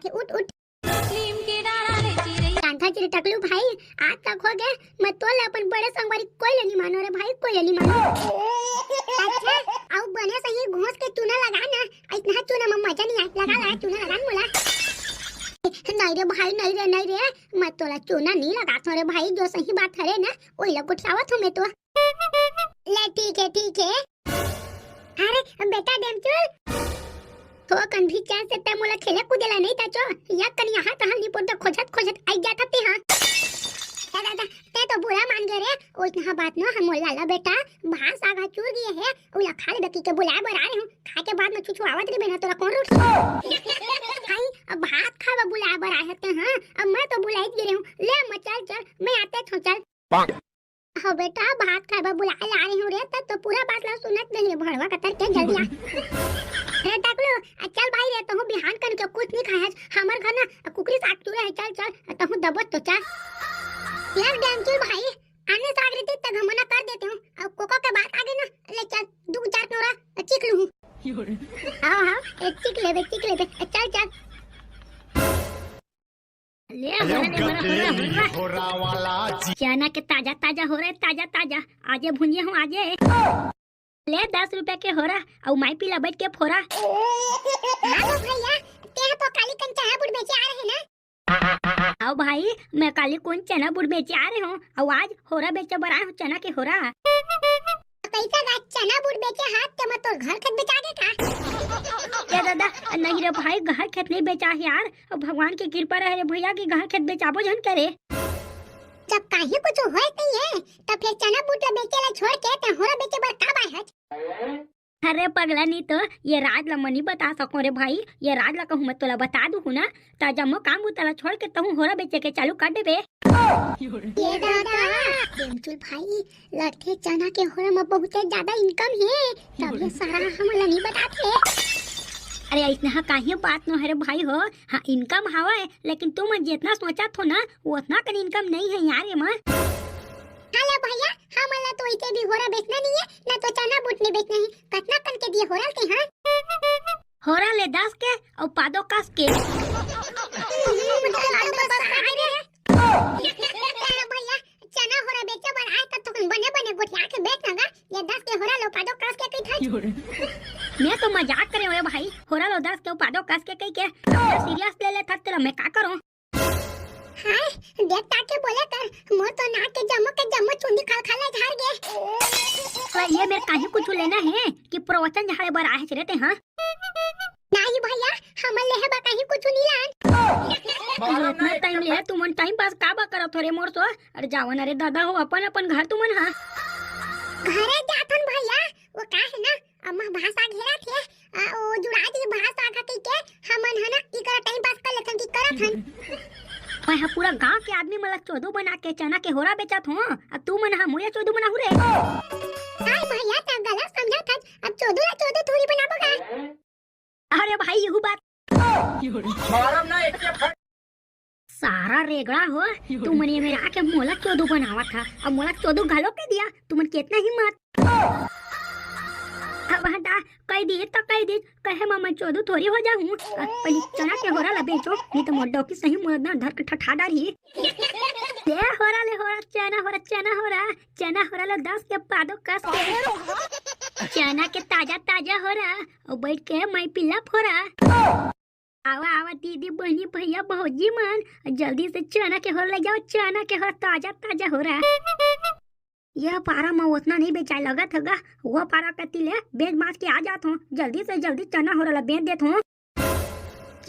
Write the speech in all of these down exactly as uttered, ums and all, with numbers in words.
उठ उठ। जानथा चिरे टकलू भाई, आज तक हो गए, मैं तोला अपन बड़े संगवारी कोई ले नहीं मानो रे भाई, कोई ले नहीं मानो। अच्छा, अउ बने सही घोंस के चूना लगा ना, इतना चूना में मजा नहीं आए, लगा लगा चूना लगा ना मोला। नहीं रे भाई, नहीं रे, नहीं रे, मैं तोला चूना नहीं लगाथों रे भाई, जो सही बात हरे ना, ओइला गोठियावत हूँ मैं तो। ले ठीक है, ठीक है। अरे बेटा डेमचुल, थोकन भी चैन से तै मोला खेले कूदे ला नहीं ताचो, या कन यहाँ तहाँ निपोट खोजत खोजत आई जात हते हाँ। दादा, तै तो बुरा मान गए रे, ओतना बात न हम मोला ला बेटा, भात साग चूर गए है, उला खा ले बकी के बुलाए बर आ रहे हूँ, खा के बाद में छुछुआवत रे बेना तोला कौन रोटी। भाई, अब भात खावा बुलाए बर आए हते हाँ, अब मैं तो बुलाए गे रहे हूँ, ले मैं चल चल, मैं आते थो चल। हो बेटा, भात खाए बर बुलाए ला रही हूँ रे, तब तो पूरा बात ला सुनत नहीं रे, भड़वा कतर के जल्दी आ। रे टकलू, आ चल भाई रे, तहूँ बिहान कन के कुछ नहीं खाए हस, हमर घर ना कुकरी साग चूरे है, चल चल, तहूँ दबोच तो चल। यार डेमचुल भाई, आने साग रहती तब हम मना कर देते हूँ, अब कोको के बात आगे ना, ले चल, दू चार नोरा चिक लूँ। हाँ हाँ, ए, चिक लेबे, चिक लेबे, ए, चल चल। ले, अरे हमरा ले, हमरा, हमरा, हमरा। होरा वाला जी। चना के ताजा ताजा होरा, ताजा ताजा। आजे भुंजे हूँ, आजे। ले, दस रुपया के होरा, अउ माई पीला बैठ के फोरा। हाँ तो भैया, तेहा तो काली कन चना बूट बेचे आ रहे ना? आओ भाई, मैं काली कोन चना बूट बेचे आ रहे हूँ, अउ आज होरा बेचे बर आए हूँ, चना के होरा। पैसा का चना बूट बेचे हाथ ते मैं तोर घर खेत बेचा दे का? ए दादा, नहीं रे भाई, घर खेत नहीं बेचा है यार। अब भगवान की कृपा रहे रे भैया कि घर खेत बेचाबो झन करे। जब काहे कुछ होए नहीं है, तब फिर चना बूट ला बेचे ला छोड़ के ते होरा बेचे बर का बाय हच? अरे पगला, नहीं तो ये राज ला मैं नहीं बता सकूं रे भाई। ये राज ला कहूँ मैं तोला बता दूँ ना, त जम्मो काम बुता ला छोड़ के तहूँ होरा बेचे के चालू कर देबे। ये दादा, डेमचुल भाई, लगथे चना के होरा म बहुते ज्यादा इनकम हे, तभे सारा हमन ला नहीं बताथे। अरे अइसना ह काहे बात नो हरे भाई हो। हाँ, इनकम हवय, लेकिन तुमन जेतना सोचत हो ना, ओतना कन इनकम नहीं है यार एमा। हाँ ले भैया, हमन ला तो इते भी होरा बेचना नहीं है, ना तो चना बूट नहीं बेचना है। कतना कन के दिए होरा ते, हाँ? होरा ले दस के अउ पादो कस के। भैया, चना होरा बेचे बर आए त तुमन बने बने गोठिया के बेच ना गा। ये दस के होरा लो पादो कस के कहिथस। मैं तो मजाक करे हूँ भाई, होरा लो दस के पादो कस के कहि के सीरियस ले लेथस तेला मैं का करूँ? हाय, देख ताके बोले कर, मोर तो नाक के जम्मो के जम्मो चुंदी खलखला झार गे। पर ये मेर काहे कुछ लेना है कि प्रवचन झाड़े बर आए हच रे ते, हाँ? नहीं भैया, हमन लेहे बर काहे कुछ नहीं लान। अरे इतना टाइम ले, तुमन टाइम पास का बा करत हो रे मोर सो? अरे जावन, अरे दादा हो, अपन अपन घर तुमन हा। घरे जाथन भैया, वो का है ना, अम्मा भाषा घेरा थे, आ, ओ जुड़ा जी भाषा का कहि के हमन ह ना इकरा टाइम पास कर लेथन कि करत हन। मैं ह पूरा गांव के आदमी मन ला चोदू बना के चना के होरा बेचत हो, अब तू मन ह मुया चोदू बनाहू रे। हाय भैया, त गलत समझत हस, अब चोदू ला चोदू थोड़ी बनाबो का? अरे भाई, यहू बात। मारम ना एक के फट। सारा रेगड़ा हो, तुमन ये मेरा आके मोला चोदू बनावत हा। अब मोला चोदू घलो के दिया, तुमन कितना हिम्मत। अब हटा, कह दी तो कह दी, कहे मा मैं चोदू थोड़ी हो जाहूँ। अब पहले चना के होरा ला बेचो, नहीं तो मोर डौकी सही मोर ना धर के ठठा डारही। ले होरा, ले होरा, चना होरा, चना होरा, चना होरा ला दस के पादो कस के। चना के ताजा ताजा होरा, अउ बैठ के मैं पिल्ला फोरा। आवा, आवा दीदी, बहिनी, भैया, भौजी मन, जल्दी से चना के होरा ले जाओ, चना के होरा ताजा, ताजा होरा। यह पारा म ओतना नहीं बेचाए लगत हगा, वो पारा कति ले बेच बाच के आ जात हो, जल्दी से जल्दी चना होरा ला बेच देत हो।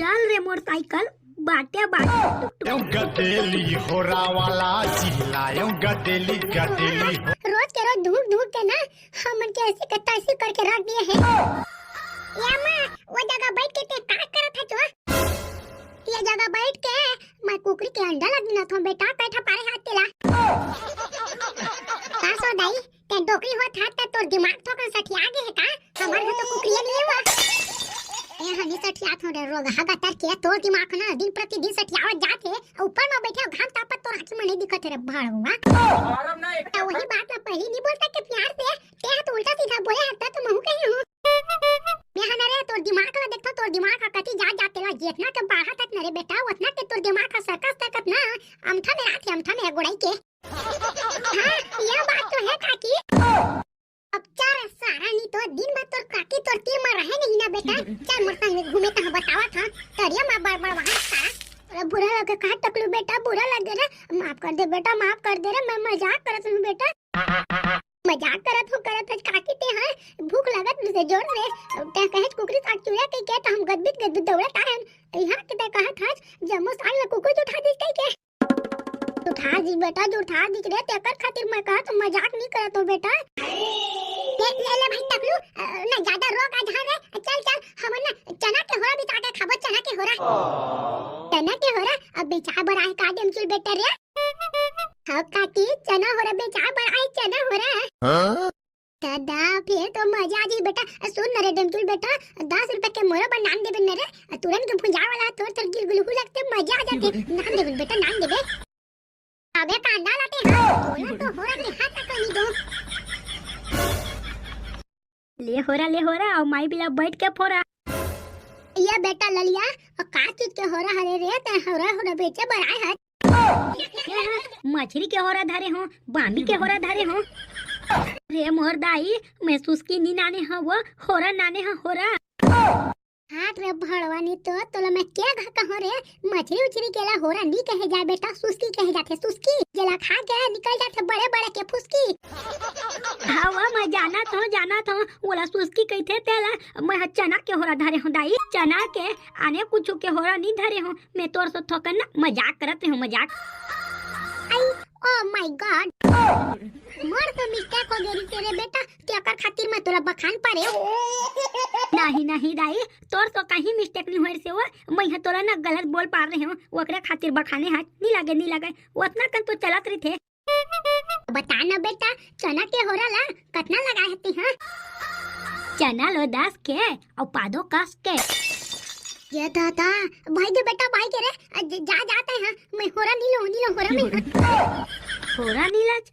चल रे मोटरसाइकिल, बाटे बाटे। यूं गदेली होरा वाला, चिल्लायो गदेली, गदेली हो। रोज के रोज धूप धूप के ना, हमन के ऐसी का तैसी करके रख दिए हैं। या माँ, वो जगह बैठ के ते का करत है चो? ये जगह बैठ के मैं कुकरी के अंडा ला गिनत हूँ बेटा, कैठा पारे हाथ तेला। का सो दाई, ते डोकरी होत हाथ त तोर दिमाग थोकन सठिया गे है का? हमर घर तो कुकरिया नहीं हुआ। ए हनी सठिया थो रे रोग हगा तर के तोर दिमाग ना दिन प्रतिदिन सठियावत जात है। ऊपर में बैठे घाम तापत तोर आँखी में नहीं दिखत है रे भड़वा। तो वही बात ना पहली नहीं बोलता के प्यार से, ते हा तो उल्टा सीधा बोले हत्ता तो महू कही हूँ। मैं हा ना रे, तोर दिमाग ला देखथों, तोर दिमाग हा कति जात जात तेला, जेतना के बाढ़त हे ना रे बेटा, ओतना के तोर दिमाग हा सरकत सरकत ना, अमठा में रात हे, अमठा में गोड़ई के। हाँ, ये बात तो है काकी। अब चल सारा, नी तो दिन भर तोर काकी तोर तीर मा रहे नहीं ना बेटा। चल मोर संग घूमे, तहाँ बतावत हा, तरिया मा बड़ बड़ वहाँ सारा। अरे बुरा लगे का टकलू बेटा, बुरा लगे रे, माफ कर दे बेटा, माफ कर दे रे, मैं मजाक करत हूँ बेटा। मजाक करत हो, करत हस काकी ते, हाँ? भूख लगत रहिसे जोर से, ते कहेच कुकरी साग चुरा कहिके, त हम गदबित गदबित दौड़त आए हन। यहाँ के ते कहत हस, जम्मो साग ल कुकुर उठा दिस कहिके। उठा दिस बेटा, जो उठा दिस रे, तेकर खातिर मैं कहत हूँ, मजाक नहीं करत हो बेटा। ले, ले, ले भाई टकलू, अ, ना ज्यादा रो का जहाँ रे, चल, चल, हमन ना चना के होरा बिछा के खाबो, चना के होरा। चना के होरा, अब बिछा बर आए का डेमचुल बेटा रे? हाँ काकी, चना होरा बेचा बर आए, चना होरा। हाँ? दादा, फिर तो मजा आ जाई बेटा। सुन न रे डेमचुल बेटा, दस रुपया के मोरो बर नान देबे न रे, तुरंत के भुंजा वाला तोर तोर गिलगुलहू लगते मजा आ जाते। नान देबे बेटा, नान देबे। अबे कांदा लाते हाँ, तोला तो होरा के हाथ तक नहीं दो। ले होरा, ले होरा, अउ माई बिला बैठ के फोरा। ये बेटा ललिया, अउ का चीज के होरा हरे रे, ते होरा, होरा बेचे बर आए हस? मछरी के होरा धरे हो, बामी के होरा धरे हो। रे मोर दाई, मैं सुस्की नी नाने हव, वो होरा नाने हा, होरा। हाथ रे भड़वा नी तो, तोला मैं के घा कहूँ रे, मछरी उछरी के ला होरा नी कहे जाए बेटा, सुस्की कहे जाथे, सुस्की। जेला खा के निकल जाथे बड़े बड़े के फुसकी। हवा मैं जानत हूँ, जानत हूँ, ओला सुस्की कहिथे तेला। मैं ह चना के होरा धरे हूँ दाई, चना के, आने कुछ के होरा नी धरे हूँ। मैं तोर से थोकन ना मजाक करत हूँ, मजाक। आई, oh my God, मोर तो mistake हो गई तेरे बेटा, तेकर खातिर मैं तोला बखान पारे। नहीं, नहीं दाई, तोर तो कहीं mistake नहीं होए से वो, मैं ह तोला ना गलत बोल पार रहे हूँ, ओकरे खातिर बखाने हाथ नी लगे, नी लगे, ओतना कन तो चलत रहिथे। बता ना बेटा, चना के होरा ला कतना लगाए हती, हाँ? चना लो दस के, अउ पादो कस के। ये दादा, भाई दे बेटा, भाई के रे, ज-, जा, जाते हैं, मैं होरा नी लो, नी लो, होरा में। होरा नी लच,